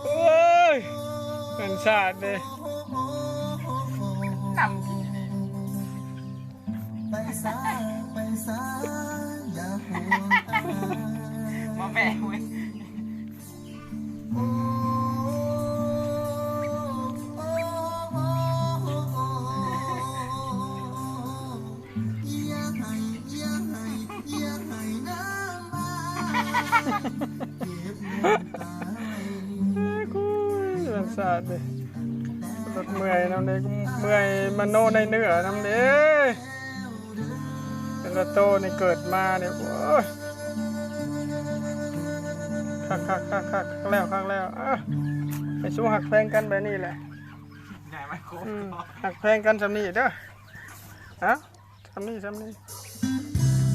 ໂອ້ຍ ມັນສາດເດ້ ນຳ ໄປສາ ໄປສາ ຢ່າຫ່ວງ ມາແມ່ເວີຍ. ໂອ້ຍ ມັນສາດເດ້ ລົດເມື່ອຍນຳເດ້ ເມື່ອຍມະໂນໃນເນື້ອນຳເດ້. ແຕ່ລະໂຕນີ້ເກີດມານີ້ ໂອ້ຍ ຄັກໆໆໆ ຄັກແລ້ວ ຄັກແລ້ວ. ເອີ ໃຫ້ສູ້ຮັກແພງກັນແບບນີ້ແຫຼະ ອືມ ຮັກແພງກັນຊ່ຳນີ້ເດີ. ເອົ້າ ຊ່ຳນີ້ ຊ່ຳນີ້